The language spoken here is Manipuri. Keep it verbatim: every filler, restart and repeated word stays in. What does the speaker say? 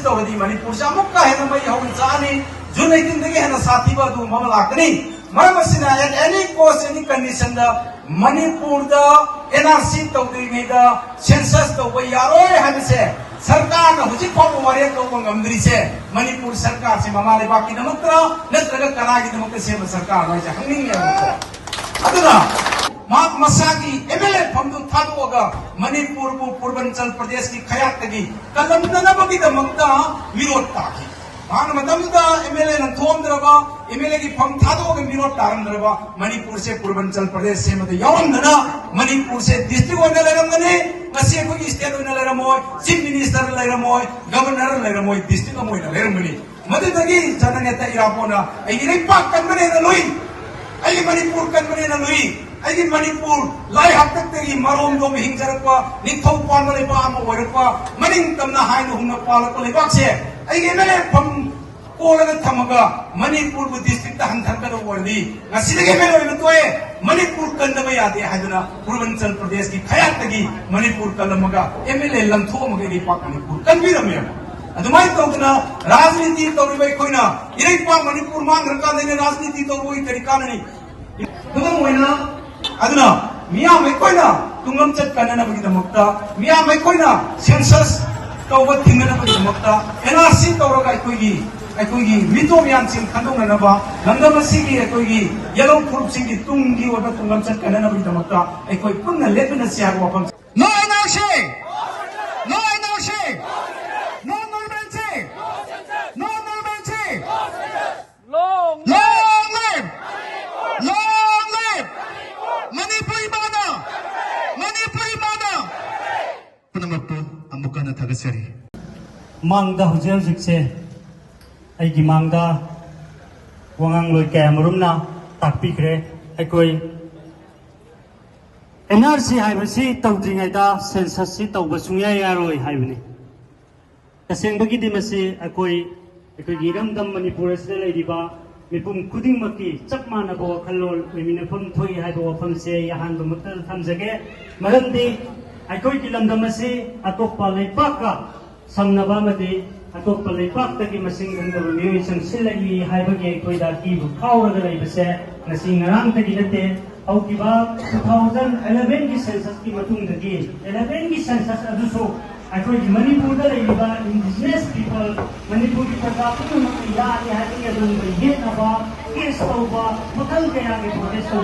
ꯇꯧꯔꯗꯤ ꯃꯅꯤꯄꯨꯔꯁꯦ ꯑꯃꯨꯛꯀ ꯍꯦꯟꯅ ꯃꯩ ꯍꯧꯅ ꯆꯥꯛꯑꯅꯤ꯫ ꯖꯨꯟ ꯑꯩꯠꯇꯤꯟꯗꯒꯤ ꯍꯦꯟꯅ ꯁꯥꯊꯤꯕ ꯑꯗꯨꯒꯨꯝꯕ ꯑꯃ ꯂꯥꯛꯀꯅꯤ꯫ ꯃꯔꯝ ꯑꯁꯤꯅ, at any cost, any conditionꯗ ꯃꯅꯤꯄꯨꯔꯗ NRC ꯇꯧꯗ꯭ꯔꯤꯉꯩꯗ census ꯇꯧꯕ ꯌꯥꯔꯣꯏ ꯍꯥꯏꯕꯁꯦ ꯁꯔꯀꯥꯔꯅ ꯍꯧꯖꯤꯛ ꯐꯥꯎꯕ ꯋꯥꯔꯦꯞ ꯂꯧꯕ ꯉꯝꯗ꯭ꯔꯤꯁꯦ, ꯃꯅꯤꯄꯨꯔ ꯁꯔꯀꯥꯔꯁꯦ ꯃꯃꯥ ꯂꯩꯕꯥꯛꯀꯤꯗꯃꯛꯇ ꯅꯠꯇ꯭ꯔꯒ ꯀꯅꯥꯒꯤꯗꯃꯛꯇ ꯁꯦꯝꯕ ꯁꯔꯀꯥꯔꯅꯣ ꯍꯥꯏꯁꯦ ꯍꯪꯅꯤꯡꯉꯦꯕꯀꯣ꯫ ꯑꯗꯨꯅ ꯃꯍꯥꯛ ꯃꯁꯥꯒꯤ MLA ꯐꯝꯗꯨ ꯊꯥꯗꯣꯛꯑꯒ ꯃꯅꯤꯄꯨꯔꯕꯨ ꯄꯨꯔꯕꯟꯆꯜ ꯄ꯭ꯔꯗꯦꯁꯀꯤ ꯈꯌꯥꯠꯇꯒꯤ ꯀꯜꯂꯝꯅꯅꯕꯒꯤꯗꯃꯛꯇ ꯃꯤꯔꯣꯠ ꯇꯥꯈꯤ꯫ ꯃꯍꯥꯛꯅ ꯃꯇꯝꯗꯨꯗ MLA ꯂꯪꯊꯣꯛꯑꯝꯗ꯭ꯔꯕ, MLAꯒꯤ ꯐꯝ ꯊꯥꯗꯣꯛꯑꯒ ꯃꯤꯔꯣꯠ ꯇꯥꯔꯝꯗ꯭ꯔꯕ, ꯃꯅꯤꯄꯨꯔꯁꯦ ꯄꯨꯔꯕꯟꯆꯜ ꯄ꯭ꯔꯗꯦꯁ ꯁꯦꯝꯕꯗ ꯌꯥꯎꯔꯝꯗꯅ, ꯃꯅꯤꯄꯨꯔꯁꯦ district ꯑꯣꯏꯅ ꯂꯩꯔꯝꯒꯅꯤ꯫ ꯉꯁꯤ ꯑꯩꯈꯣꯏꯒꯤ state ꯑꯣꯏꯅ ꯂꯩꯔꯝꯃꯣꯏ, chief minister ꯂꯩꯔꯝꯃꯣꯏ, governor ꯂꯩꯔꯝꯃꯣꯏ, district ꯑꯃ ꯑꯣꯏꯅ ꯂꯩꯔꯝꯒꯅꯤ꯫ ꯃꯗꯨꯗꯒꯤ ꯖꯅꯅꯦꯇꯥ ꯏꯔꯥꯕꯣꯠꯅ ꯑꯩꯒꯤ ꯂꯩꯄꯥꯛ ꯀꯟꯕꯅꯦꯅ ꯂꯨꯏ, ꯑꯩꯒꯤ ꯃꯅꯤꯄꯨꯔ ꯀꯟꯕꯅꯦꯅ ꯂꯨꯏ, ꯑꯩꯒꯤ ꯃꯅꯤꯄꯨꯔ ꯂꯥꯏ ꯍꯥꯛꯇꯛꯇꯒꯤ ꯃꯔꯣꯝꯗꯣꯝ ꯍꯤꯡꯖꯔꯛꯄ, ꯅꯤꯡꯊꯧ ꯄꯥꯟꯕ ꯂꯩꯕꯥꯛ ꯑꯃ ꯑꯣꯏꯔꯛꯄ, ꯃꯅꯤꯡ ꯇꯝꯅ ꯍꯥꯏꯅ ꯍꯨꯝꯅ ꯄꯥꯜꯂꯛꯄ ꯂꯩꯕꯥꯛꯁꯦ ꯑꯩꯒꯤ MLA ꯐꯝ ꯀꯣꯜꯂꯒ ꯊꯝꯃꯒ ꯃꯅꯤꯄꯨꯔꯕꯨ districtꯇ ꯍꯟꯊꯔꯛꯀꯗꯕ ꯑꯣꯏꯔꯗꯤ ꯉꯁꯤꯗꯒꯤ MLA ꯑꯣꯏꯅ ꯇꯣꯛꯑꯦ, ꯃꯅꯤꯄꯨꯔ ꯀꯟꯗꯕ ꯌꯥꯗꯦ ꯍꯥꯏꯗꯨꯅ ꯄꯨꯔꯕꯟꯆꯜ ꯄ꯭ꯔꯗꯦꯁꯀꯤ ꯈꯌꯥꯠꯇꯒꯤ ꯃꯅꯤꯄꯨꯔ ꯀꯜꯂꯝꯃꯒ MLA ꯂꯪꯊꯣꯛꯑꯝꯃꯒ ꯏꯔꯩꯄꯥꯛ ꯃꯅꯤꯄꯨꯔ ꯀꯟꯕꯤꯔꯝꯃꯦꯕ꯫ ꯑꯗꯨꯃꯥꯏꯅ ꯇꯧꯗꯅ ꯔꯥꯖꯅꯤꯇꯤ ꯇꯧꯔꯤꯕ ꯑꯩꯈꯣꯏꯅ ꯏꯔꯩꯄꯥꯛ ꯃꯅꯤꯄꯨꯔ ꯃꯥꯡꯈ꯭ꯔꯀꯥꯟꯗ ꯑꯩꯅ ꯔꯥꯖꯅꯤꯇꯤ ꯇꯧꯕꯒꯤ ꯀꯔꯤ ꯀꯥꯟꯅꯅꯤ? ꯈꯨꯗꯝ ꯑꯣꯏꯅ, ꯑꯗꯨꯅ ꯃꯤꯌꯥꯝ ꯑꯩꯈꯣꯏꯅ ꯇꯨꯡꯂꯝꯆꯠ ꯀꯟꯅꯅꯕꯒꯤꯗꯃꯛꯇ, ꯃꯤꯌꯥꯝ ꯑꯩꯈꯣꯏꯅ census ꯇꯧꯕ ꯊꯤꯡꯅꯅꯕꯒꯤꯗꯃꯛꯇ, NRC ꯇꯧꯔꯒ ꯑꯩꯈꯣꯏꯒꯤ, ꯑꯩꯈꯣꯏꯒꯤ ꯃꯤꯇꯣꯞ ꯃꯤꯌꯥꯝꯁꯤꯡ ꯈꯟꯗꯣꯛꯅꯅꯕ, ꯂꯝꯗꯝ ꯑꯁꯤꯒꯤ ꯑꯩꯈꯣꯏꯒꯤ ꯌꯦꯜꯍꯧ ꯐꯨꯔꯨꯞꯁꯤꯡꯒꯤ ꯇꯨꯡꯒꯤ ꯑꯣꯏꯕ ꯇꯨꯡꯂꯝꯆꯠ ꯀꯟꯅꯅꯕꯒꯤꯗꯃꯛꯇ ꯑꯩꯈꯣꯏ ꯄꯨꯟꯅ ꯂꯦꯞꯃꯤꯟꯅꯁꯤ ꯍꯥꯏꯕ ꯋꯥꯐꯝ꯫ No NRC! No NRC! No normalcy! No normalcy! Long live! Long live! Long live! Manipur ꯏꯃꯥꯅ! ꯃꯅꯤꯄꯨꯔ ꯏꯃꯥꯅ! ꯄꯨꯝꯅꯃꯛꯄꯨ ꯑꯃꯨꯛ ꯍꯟꯅ ꯊꯥꯒꯠꯆꯔꯤ꯫ ꯃꯥꯡꯗ ꯍꯧꯖꯤꯛ ꯍꯧꯖꯤꯛꯁꯦ ꯑꯩꯒꯤ ꯃꯥꯡꯗ ꯋꯥꯉꯥꯡꯂꯣꯏ ꯀꯌꯥ ꯃꯔꯨꯝꯅ ꯇꯥꯛꯄꯤꯈ꯭ꯔꯦ꯫ ꯑꯩꯈꯣꯏ NRC ꯍꯥꯏꯕꯁꯤ ꯇꯧꯗ꯭ꯔꯤꯉꯩꯗ censusꯁꯤ ꯇꯧꯕ ꯁꯨꯡꯌꯥ ꯌꯥꯔꯣꯏ ꯍꯥꯏꯕꯅꯤ꯫ ꯇꯁꯦꯡꯕꯒꯤꯗꯤ ꯃꯁꯤ ꯑꯩꯈꯣꯏ, ꯑꯩꯈꯣꯏꯒꯤ ꯏꯔꯝꯗꯝ ꯃꯅꯤꯄꯨꯔ ꯑꯁꯤꯗ ꯂꯩꯔꯤꯕ ꯃꯤꯄꯨꯝ ꯈꯨꯗꯤꯡꯃꯛꯀꯤ ꯆꯞ ꯃꯥꯟꯅꯕ ꯋꯥꯈꯜꯂꯣꯟ ꯑꯣꯏꯃꯤꯟꯅꯐꯝ ꯊꯣꯛꯏ ꯍꯥꯏꯕ ꯋꯥꯐꯝꯁꯦ ꯑꯩ ꯑꯍꯥꯟꯕꯃꯛꯇꯗ ꯊꯝꯖꯒꯦ꯫ ꯃꯔꯝꯗꯤ ꯑꯩꯈꯣꯏꯒꯤ ꯂꯝꯗꯝ ꯑꯁꯤ ꯑꯇꯣꯞꯄ ꯂꯩꯄꯥꯛꯀ ꯁꯝꯅꯕ ꯑꯃꯗꯤ ꯑꯇꯣꯞꯄ ꯂꯩꯄꯥꯛꯇꯒꯤ ꯃꯁꯤꯡ ꯈꯪꯗꯕ ꯃꯤꯑꯣꯏ ꯆꯪꯁꯤꯜꯂꯛꯏ ꯍꯥꯏꯕꯒꯤ ꯑꯩꯈꯣꯏꯗ ꯑꯀꯤꯕ ꯐꯥꯎꯔꯒ ꯂꯩꯕꯁꯦ ꯉꯁꯤ ꯉꯔꯥꯡꯗꯒꯤ ꯅꯠꯇꯦ꯫ ꯍꯧꯈꯤꯕ two thousand eleven ꯒꯤ census ꯀꯤ ꯃꯇꯨꯡꯗꯒꯤ, eleven ꯒꯤ census ꯑꯗꯨꯁꯨ ꯑꯩꯈꯣꯏꯒꯤ ꯃꯅꯤꯄꯨꯔꯗ ꯂꯩꯔꯤꯕ indigenous people, ꯃꯅꯤꯄꯨꯔꯒꯤ ꯄ꯭ꯔꯖꯥ ꯄꯨꯝꯅꯃꯛꯅ ꯌꯥꯠꯂꯤ ꯍꯥꯏꯕꯒꯤ ꯑꯗꯨꯒꯨꯝꯕ ꯌꯦꯠꯅꯕ, case ꯇꯧꯕ, ꯃꯈꯜ ꯀꯌꯥꯒꯤ protest ꯇꯧꯕ꯫